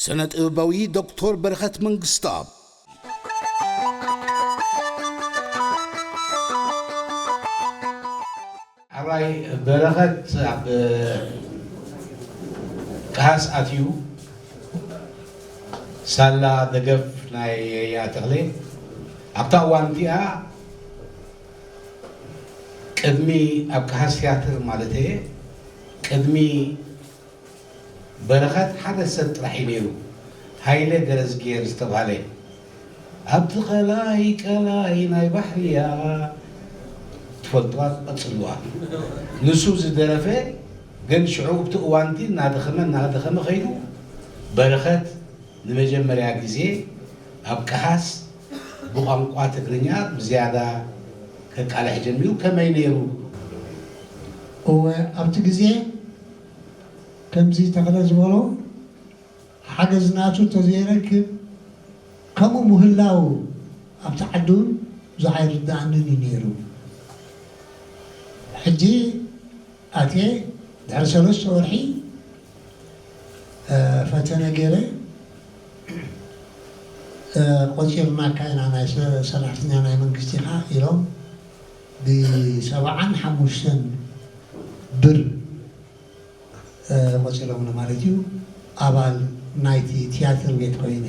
ስነ ጥበባዊ ዶክተር በረኸት መንግስተኣብ። ኣራይ በረኸት ኣብ ከሃስ ኣትዩ ሳላ ደገፍ ናይ የያ ተኽሌ ኣብታ እዋን እቲኣ ቅድሚ ኣብ ከሃስ ቲያትር ማለት እየ ቅድሚ በረኸት ሓደ ሰብ ጥራሕ እዩ ነይሩ፣ ሃይለ ገረዝግሄር ዝተባህለ። ኣብቲ ቀላይ ቀላይ ናይ ባሕርያ ትፈልጥዋ ቀጽልዋ። ንሱ ዝደረፈ ግን ሽዑ ኣብቲ እዋንቲ እናደኸመ እናደኸመ ኸይዱ በረኸት ንመጀመርያ ግዜ ኣብ ቀሃስ ብቋንቋ ትግርኛ ብዝያዳ ከቃልሕ ጀሚሩ። ከመይ ነይሩ? እወ ኣብቲ ግዜ ከምዚ ተኽለ ዝበሎ ሓገዝ ናቱ ተዘይረክብ ከምኡ ምህላው ኣብቲ ዓዲ እውን ብዙሕ ኣይርድኣንን እዩ ነይሩ። ሕጂ ኣትየ ድሕሪ ሰለስተ ወርሒ ፈተነ ገይረ ቆፂርናካ ኢና ናይ ሰራሕተኛ ናይ መንግስቲ ኢኻ ኢሎም ብሰብዓን ሓሙሽተን ብር ቆፂሮምኒ ማለት እዩ። ኣባል ናይቲ ትያትር ቤት ኮይነ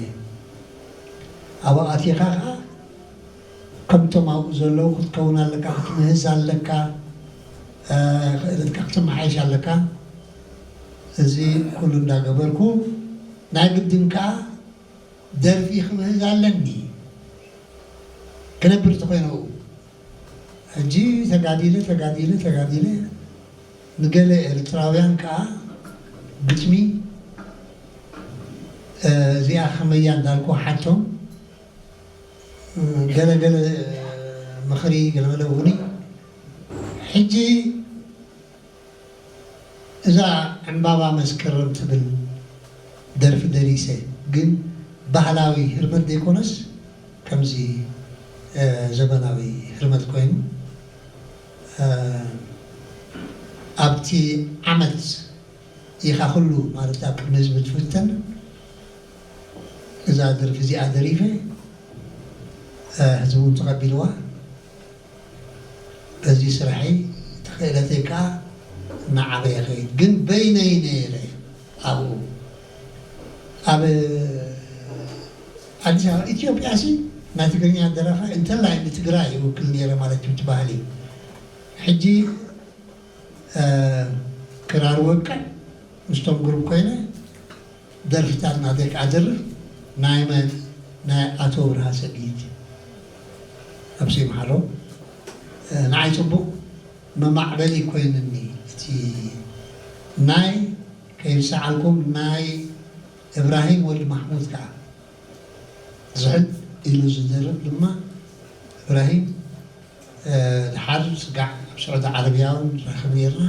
ኣብኡ ኣቲኻ ከዓ ከምቶም ኣብኡ ዘለዉ ክትከውን ኣለካ፣ ክትምህዝ ኣለካ፣ ክእለትካ ክትመሓየሽ ኣለካ። እዚ ኩሉ እንዳገበርኩ ናይ ግድን ከዓ ደርፊ ክምህዝ ኣለኒ ክነብር ተኮይነ ኣብኡ ሕጂ ተጋዲለ ተጋዲለ ተጋዲለ ንገለ ኤርትራውያን ከዓ ግጥሚ እዚኣ ከመያ እንዳልኩ ሓቶም ገለ ገለ ምኽሪ ገለመለ እውኒ ሕጂ እዛ ዕምባባ መስከረም ትብል ደርፊ ደሪሰ ግን ባህላዊ ህርመት ዘይኮነስ ከምዚ ዘበናዊ ህርመት ኮይኑ ኣብቲ ዓመት ኢኻ ኩሉ ማለት ኣብ ቅድሚ ህዝቢ ትፍተን እዛ ደርፊ እዚኣ ደሪፈ ህዝቢ እውን ተቐቢልዋ በዚ ስራሐይ ተኽእለተይ ከዓ እናዓበየ ኸይድ ግን በይነይ ነይረ ኣብኡ ኣብ ኣዲስ ኣበባ ኢትዮጵያ ሲ ናይ ትግርኛ ደራፋይ እንተላይ ንትግራይ ይውክል ነይረ ማለት እዩ ትባህል እዩ ሕጂ ክራር ወቅዕ ምስቶም ግሩፕ ኮይነ ደርፍታት ናተይ ክዓ ደርፍ ናይ መን ናይ ኣቶ ብርሃ ሰጊድ ኣብሲ ምሓሎ ንዓይ ፅቡቅ መማዕበሊ ኮይንኒ እቲ ናይ ከይርሰዓልኩም ናይ እብራሂም ወልድ ማሕሙድ ከዓ ዝሕል ኢሉ ዝደርፍ ድማ እብራሂም ድሓር ስጋዕ ኣብ ስዑዲ ዓረብያ እውን ንራኸብ ነርና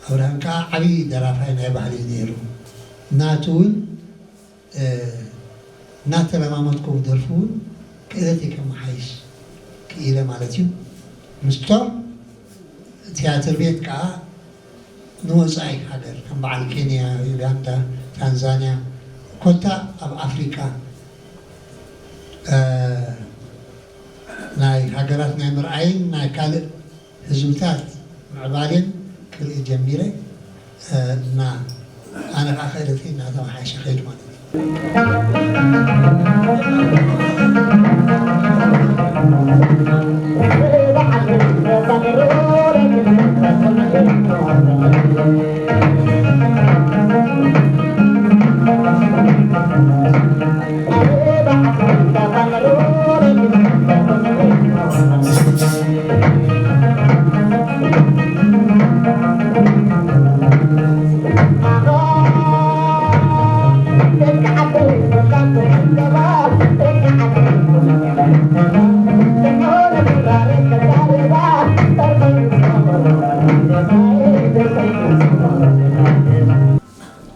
ኣብርሃም ከዓ ዓብዪ ደራፋይ ናይ ባህሊ እዩ ነይሩ ናቱ እውን እናተለማመድኩ ደርፉ እውን ክእለተይ ከመሓይሽ ክኢለ ማለት እዩ ምስቶም ትያትር ቤት ከዓ ንወፃኢ ሃገር ከም በዓል ኬንያ ዩጋንዳ ታንዛንያ ኮታ ኣብ ኣፍሪቃ ናይ ሃገራት ናይ ምርኣይን ናይ ካልእ ህዝብታት ምዕባሌን ክርኢ ጀሚረ እና ኣነ ከዓ ክእለተይ እናተመሓየሸ ከይዱ ማለት እዩ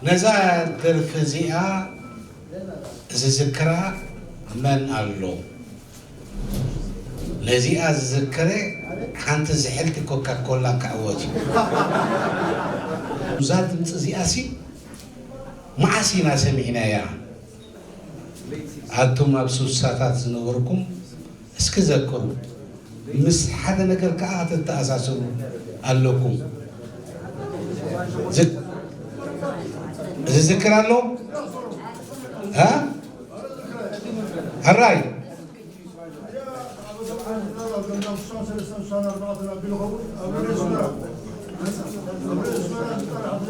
ነዛ ደርፊ እዚኣ ዝዝክራ መን ኣሎ? ነዚኣ ዝዝክረ ሓንቲ ዝሕልቲ ኮካ ኮላ ክዕወት እዩ። እዛ ድምፂ እዚኣ ሲ መዓስ ኢና ሰሚዕናያ? ኣቱም ኣብ ሱሳታት ዝነበርኩም እስኪ ዘክሩ። ምስ ሓደ ነገር ከኣ ክትተኣሳሰሩ ኣለኩም። ዝ-፣ ዝዝክር ኣሎ? እ? ሕራይ።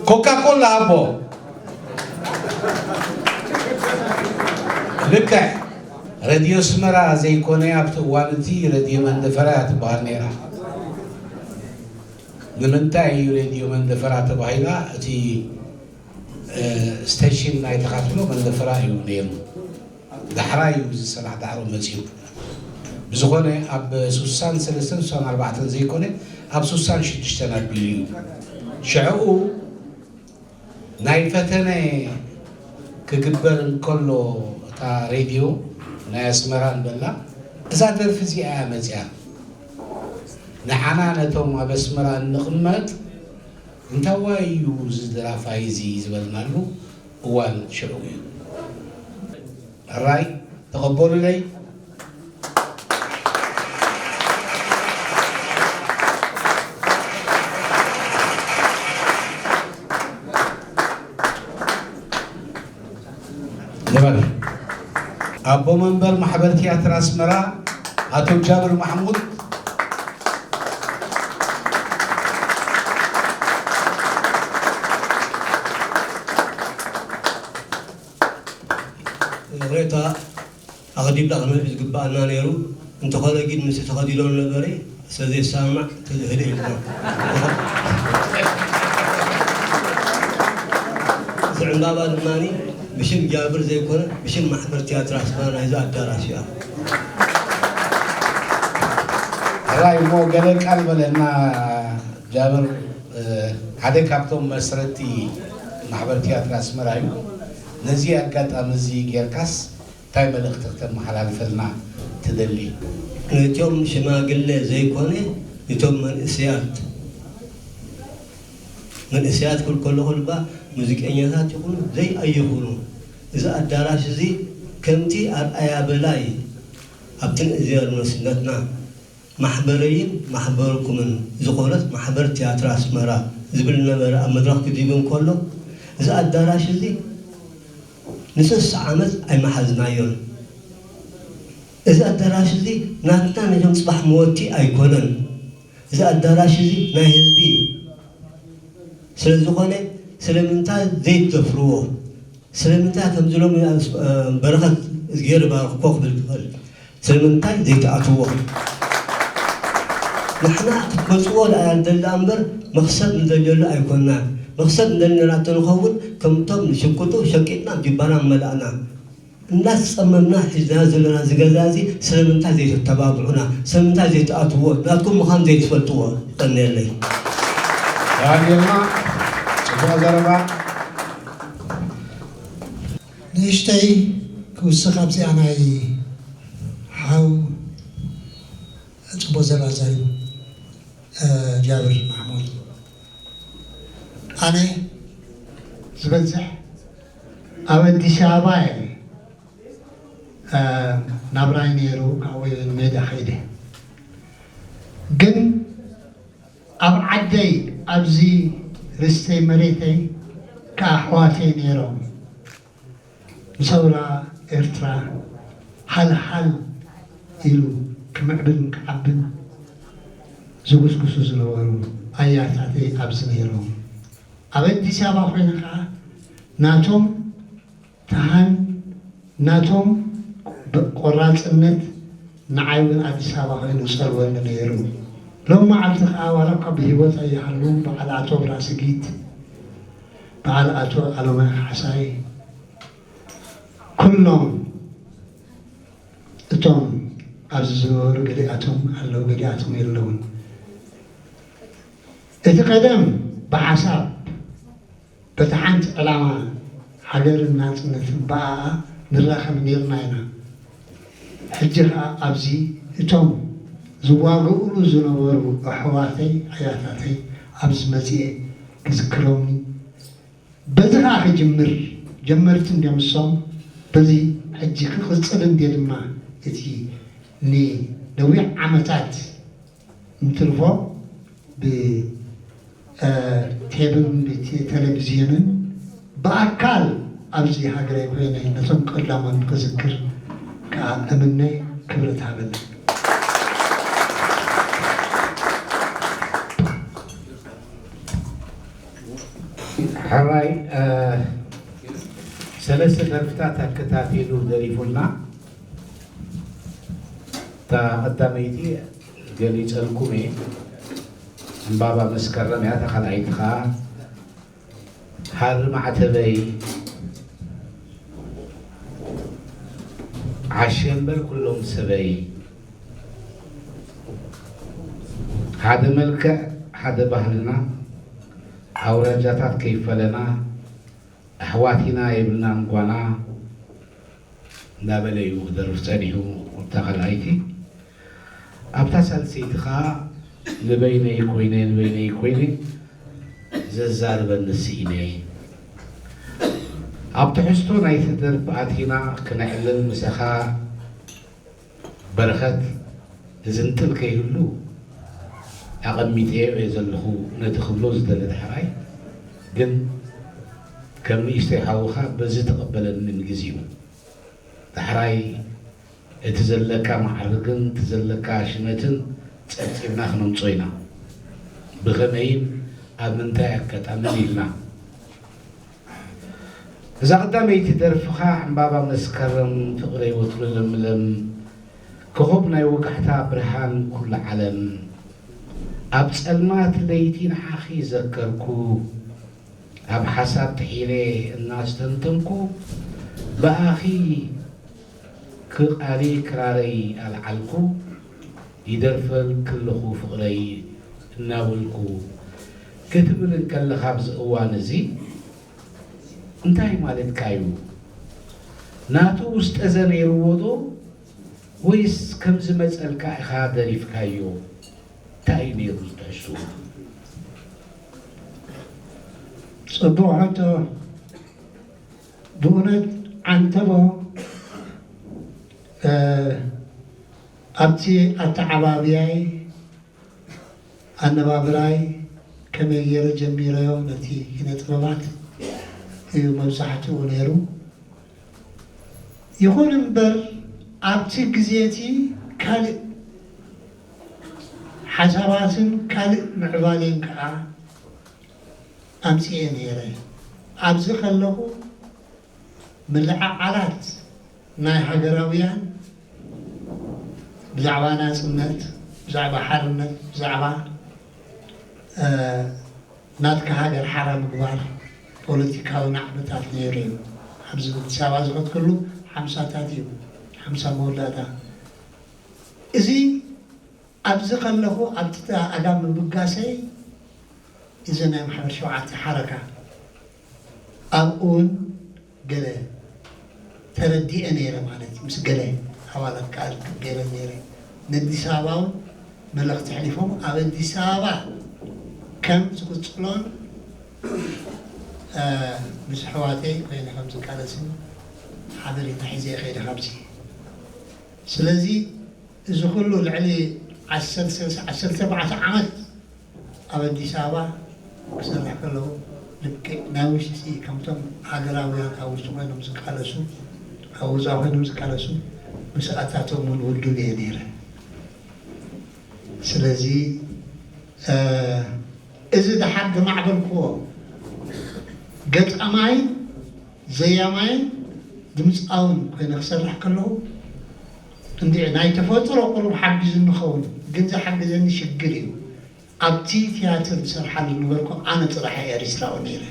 ኮካ ኮላ ኣቦ። ልክዕ። ረድዮ ኣስመራ ዘይኮነ ኣብቲ እዋን እቲ ረድዮ መንደፈራ እያ ትበሃል ነይራ። ንምንታይ እዩ ሬድዮ መንደፈራ ተባሂላ? እቲ፣ እ፣ ስቴሽን ናይ ተኻትሎ መንደፈራ እዩ ነይሩ። ዳሕራይ እዩ እዚ ሰላሕ ዳዕሮ መጺኡ። ብዝኾነ ኣብ ሱሳን ሰለስተን ሱሳን ኣርባዕተን ዘይኮነ ኣብ ሱሳን ሽዱሽተን ኣቢሉ እዩ። ሽዕኡ ናይ ፈተነ ክግበር እንከሎ እታ ሬድዮ ናይ ኣስመራ ንበላ እዛ ደርፊ እዚኣ እያ መጺኣ። ንዓና ነቶም ኣብ ኣስመራ እንቕመጥ እንታዋይ እዩ እዚ ደራፋይ እዚ ዝበልናሉ እዋን ሽዑ እዩ። ሕራይ ተቐበሉለይ። ንበል። ኣቦ መንበር ማሕበር ትያትር ኣስመራ ኣቶ ጃብር ማሕሙድ። ይቕሬታ፣ ኣቐዲምና ክንህብ ዝግብኣና ነይሩ። እንተኾነ ግን ምስ ተኸዲኖ ነበረ፣ ስለ ዘይሰማማዕ ተዝህደ ኢልና። እዚ ዕምባባ ድማ ብሽም ጃብር ዘይኮነ፣ ብሽም ማሕበር ትያትር ኣስመራ ናይዚ ኣዳራሽ እያ። ሕራይ እሞ ገለ ቃል በለና ጃብር፣ እ፣ ሓደ ካብቶም መስረቲ ማሕበር ትያትር ኣስመራ እዩ። ነዚ ኣጋጣሚ እዚ ጌርካስ እንታይ መልእኽቲ ክተመሓላልፈልና ትደሊ? ነቶም ሽማግለ ዘይኮነ፣ ነቶም መንእሰያት፣ መንእሰያት ክብል ከለኹ ድማ ሙዚቀኛታት ይኹኑ ዘይኣይኹኑ፣ እዚ ኣዳራሽ እዚ ከምቲ ኣርኣያ በላይ ኣብቲ ንእዝያ ንእስነትና ማሕበረይን ማሕበርኩምን ዝኾነት ማሕበር ትያትር ኣስመራ ዝብል ነበረ ኣብ መድረኽ ክዲቡ እንከሎ፣ እዚ ኣዳራሽ እዚ ንስሳ ዓመት ኣይመሓዝናዮን። እዚ ኣዳራሽ እዚ ናትና ነቶም ጽባሕ መወቲ ኣይኮነን። እዚ ኣዳራሽ እዚ ናይ ህዝቢ እዩ። ስለ ዝኾነ ስለምንታይ ዘይትደፍርዎ? ስለምንታይ ከምዚ ሎሚ ኣብ፣ እ፣ በረኸት እዝግሄር ይባርኽኮ ክብል ዝኽእል? ስለምንታይ ዘይትኣትዎ? ንሕና ክትመጽዎ ደኣ ንደሊ እምበር መኽሰብ ንደልየሉ ኣይኮንናን። መኽሰብ ንደሊ ነራ እንተንኸውን ከምቶም ንሽጉጡ ሸቂጥና ጅባና ምመላእና። እናተጸመምና ሒዝና ዘለና እዚ ገዛ እዚ ስለምንታይ ዘይተተባብዑና? ስለምንታይ ዘይትኣትዎ? ናትኩም ምዃን ዘይትፈልጥዎ? የቐንየለይ። ተባጊርና ጽቡቕ ዘረባ። ንእሽተይ ክውስኽ ኣብዚኣ ናይ ሓው ጽቡቕ ዘረባ ዛሪቡ፣ እ፣ ጃብር ማሕሙድ። ኣነ ዝበዝሕ ኣብ ኣዲስ ኣበባ እየ፣ እ፣ ናብራይ ነይሩ፣ ካብኡ ሜዳ ከይደ። ግን ኣብ ዓደይ ኣብዚ ርስተይ መሬተይ ከኣ ኣሕዋተይ ነይሮም። ንሰውራ ኤርትራ ሓልሓል ኢሉ ክምዕብልን ክዓብን ዝጉስጉሱ ዝነበሩ ኣያታተይ ኣብዚ ነይሮም። ኣብ ኣዲስ ኣበባ ኮይነ ከኣ ናቶም ተሃን ናቶም ብ-፣ ቆራጽነት ንዓይ እውን ኣዲስ ኣበባ ኮይኑ ጸልወኒ ነይሩ። ሎም መዓልቲ ከኣ ዋላ እኳ ብህይወት ኣይሃልዉ በዓል ኣቶ ብራስጊት፣ በዓል ኣቶ ኣለማይ ካሕሳይ፣ ኩሎም እቶም ኣብዚ ዝነበሩ ገሊኣቶም ኣለዉ፣ ገሊኣቶም የለዉን። እቲ ቀደም ብሓሳብ በቲ ሓንቲ ዕላማ ሃገርን ናጽነትን ብኣኣ ንራኸብ ኔርና ኢና። ሕጂ ኸኣ ኣብዚ እቶም ዝዋግእሉ ዝነበሩ ኣሕዋተይ ኣያታተይ ኣብዚ መጺኤ ክዝክሮምኒ በዚ ኸኣ ክጅምር ጀመርቲ እንዲዮም እሶም። በዚ ሕጂ ክቕጽል እንድየ ድማ እቲ ንነዊሕ ዓመታት እንትርፎ ብቴብን ብቴሌቪዝዮንን ብኣካል ኣብዚ ሃገረይ ኮይነ ነቶም ቀዳሞት ክዝክር ከዓ እምነ። ክብረት ሃበኒ። ሕራይ ሰለስተ ደርፍታት ኣከታቲሉ ደሪፉልና። እታ ቀዳመይቲ ገሊፀልኩም እየ። ዕምባባ መስከረም እያ። እታ ካልኣይቲ ከዓ ሃሪ ማዕተበይ ዓሸ እምበር ኩሎም ሰበይ፣ ሓደ መልክዕ ሓደ ባህልና፣ ኣውራጃታት ከይፈለና፣ ኣሕዋት ኢና የብልናን ጓና እንዳበለ እዩ ክደርፍ ጸኒሑ። እታ ካልኣይቲ ኣብታ ሳልሰይቲ ኸኣ ንበይነይ ኮይነ ንበይነይ ኮይነ ዘዛርበኒ ስኢነ። ኣብ ትሕዝቶ ናይቲ ደርፊ ኣቲና ክነዕልል ምሳኻ በረኸት ዝንጥል ከይህሉ ኣቐሚጠዮ እየ ዘለኹ ነቲ ክብሎ ዝደለ ዳሕራይ ግን ከም ንእሽተይ ሓውኻ በዚ ተቐበለኒ ንግዚኡ። ዳሕራይ እቲ ዘለካ ማዕርግን እቲ ዘለካ ሽመትን ጸብጺብና ክነምጾ ኢና። ብኸመይን ኣብ ምንታይ ኣጋጣምን ኢልና። እዛ ቀዳመይቲ ደርፍኻ ዕምባባ መስከረም ፍቕረይ ወትሩ ለምለም ኮኾብ ናይ ወጋሕታ ብርሃን ኩሉ ዓለም ኣብ ጸልማት ለይቲ ንዓኺ ዘከርኩ ኣብ ሓሳብ ጥሒለ እናስተንተንኩ ብኣኺ ክቓሊ ክራረይ ኣልዓልኩ ይደርፈልኪ ኣለኹ ፍቕረይ እናበልኩ ክትብል እንከለኻ ኣብዚ እዋን እዚ እንታይ ማለትካ እዩ? ናቱ ውስጠዘ ነይርዎ ዶ ወይስ ከም ዝመጸልካ ኢኻ ደሪፍካዮ? እንታይ እዩ ነይሩ ትሕዝትኡ? ጽቡቕ ሕቶ። ብእውነት ዓንተቦ ኣብቲ ኣተዓባብያይ ኣነባብራይ ከመይ ገይረ ጀሚረዮ ነቲ ኪነ ጥበባት እዩ መብዛሕትኡ ነይሩ። ይኹን እምበር ኣብቲ ግዜ እቲ ካልእ ሓሳባትን ካልእ ምዕባሌን ከዓ ኣምፅኤ ነይረ። ኣብዚ ከለኹ ምልዕዓላት ናይ ሃገራውያን ብዛዕባ ናፅነት፣ ብዛዕባ ሓርነት፣ ብዛዕባ ናትካ ሃገር ሓራ ምግባር ፖለቲካዊ ናዕብታት ነይሩ እዩ። ኣብዚ ኣዲስ ኣበባ ዝኸድክሉ ሓምሳታት እዩ፣ ሓምሳ መወዳእታ። እዚ ኣብዚ ከለኹ ኣብቲ ኣእዳም ምብጋሰይ እዚ ናይ ማሕበር ሸውዓተ ሓረካ ኣብኡ እውን ገለ ተረዲኤ ነይረ ማለት እዩ። ምስ ገለ ኣባላት ከዓ ርክብ ገይረ ነይረ። ንኣዲስ ኣበባ እውን መልእኽቲ ኣሕሊፎም ኣብ ኣዲስ ኣበባ ከም ዝቕፅሎን ምስ ኣሕዋተይ ኮይነ ከም ዝቃለስን ሓበሬታ ሒዘ እየ ከይደ ካብዚ። ስለዚ እዚ ኩሉ ልዕሊ ዓሰርተ ዓሰርተ ኣርባዕተ ዓመት ኣብ ኣዲስ ኣበባ ክሰርሕ ከለኹ ልክዕ ናይ ውሽጢ ከምቶም ሃገራውያን ኣብ ውሽጢ ኮይኖም ዝቃለሱ ኣብ ወፃኢ ኮይኖም ዝቃለሱ ምስኣታቶም እውን ውዱብ እየ ነይረ። ስለዚ እዚ ደሓር ዝማዕበልክዎ ገጣማይን ዘያማይን ድምፃውን ኮይነ ክሰርሕ ከለኹ እንዲ ናይ ተፈጥሮ ቁሩብ ሓጊዙ ንኸውን ግን ዝሓግዘኒ ሽግር እዩ። ኣብቲ ትያትር ዝሰርሓሉ ዝነበርኩ ኣነ ጥራሕ እየ ኤርትራዊ ነይረ።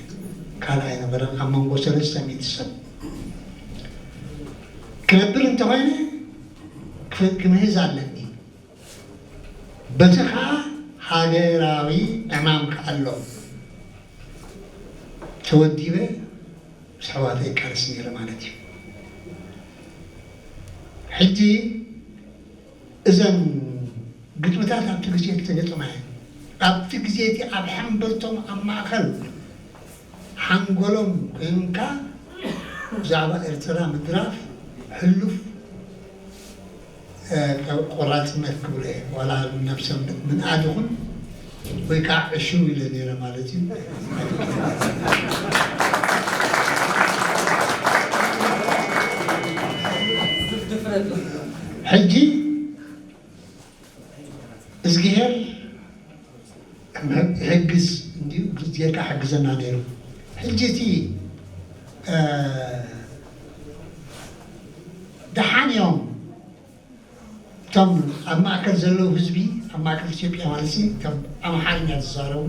ካልእ ኣይነበረን ኣብ መንጎ ሰለስተ ሚእቲ ሰብ ክነብር እንተኾይነ ክምህዝ ኣለኒ። በቲ ከዓ ሃገራዊ ዕማም ከዓ ኣሎ። ተወዲበ ምስ ኣሕዋተይ ይቃለስ ነይረ ማለት እዩ። ሕጂ እዘን ግጥምታት ኣብቲ ግዜ ዝተገጠማ እየን። ኣብቲ ግዜ እቲ ኣብ ሓምበርቶም ኣብ ማእኸል ሓንጎሎም ኮይንካ ብዛዕባ ኤርትራ ምድራፍ ሕሉፍ ቆራፅነት ክብሎ እየ። ዋላ ነብሰም ምንኣድ ይኹን ወይ ከዓ ዕሽው ኢለ ነይረ ማለት እዩ። ሕጂ እዝግሄር ሕግዝ እንዲሁ ጌርካ ሕግዘና ነይሩ። ሕጂ እቲ ደሓን እዮም እቶም ኣብ ማእከል ዘለዉ ህዝቢ፣ ኣብ ማእከል ኢትዮጵያ ማለት እቶም ኣምሓርኛ ዝዛረቡ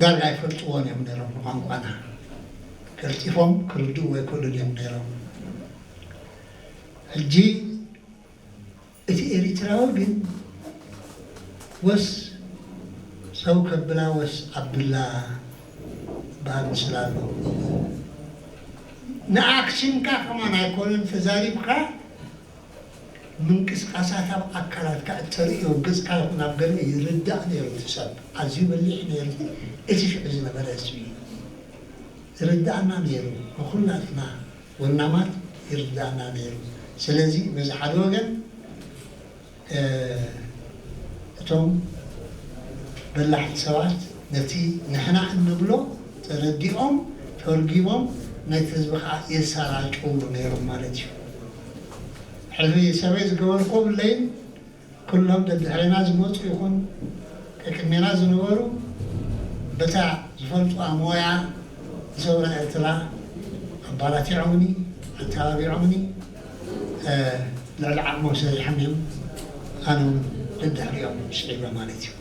ዳርጋ ኣይፈልጥዎን እዮም ነይሮም ንቋንቋና። ቀልጢፎም ክርድእዎ ኣይክእሉን እዮም ነይሮም። ሕጂ እቲ ኤሪትራዊ ግን ወስ ሰው ከብላ ወስ ኣብላ በሃል ምስላ ኣሎ። ንኣክሽንካ ከማን ኣይኮነን ተዛሪብካ ምንቅስቃሳት ኣብ ኣካላትካ እተርእዮ ገጽካ ይኹን ኣብ ገለ ይርዳእ ነይሩ እቲ ሰብ። ኣዝዩ በሊሕ ነይሩ እቲ ሽዑ ዝነበረ ህዝቢ። ይርዳእና ነይሩ ንኹላትና ወናማት ይርዳእና ነይሩ። ስለዚ በዚ ሓደ ወገን እቶም በላሕቲ ሰባት ነቲ ንሕና እንብሎ ተረዲኦም ተርጊሞም ነቲ ህዝቢ ከዓ የሰራጭውሉ ነይሮም ማለት እዩ። ሕዚ ሰበይ ዝገበርኮ ብለይን ኩሎም ደድሕሬና ዝመፁ ይኹን ቅድሜና ዝነበሩ በታ ዝፈልጡ ሞያ ዝሰውራ ኤርትራ ኣባላቲዖምኒ ኣተባቢዖምኒ ልዕሊ ዓቕሞም ሰሪሖም እዮም። ኣነ እውን ደድሕሪኦም ስዒበ ማለት እዩ።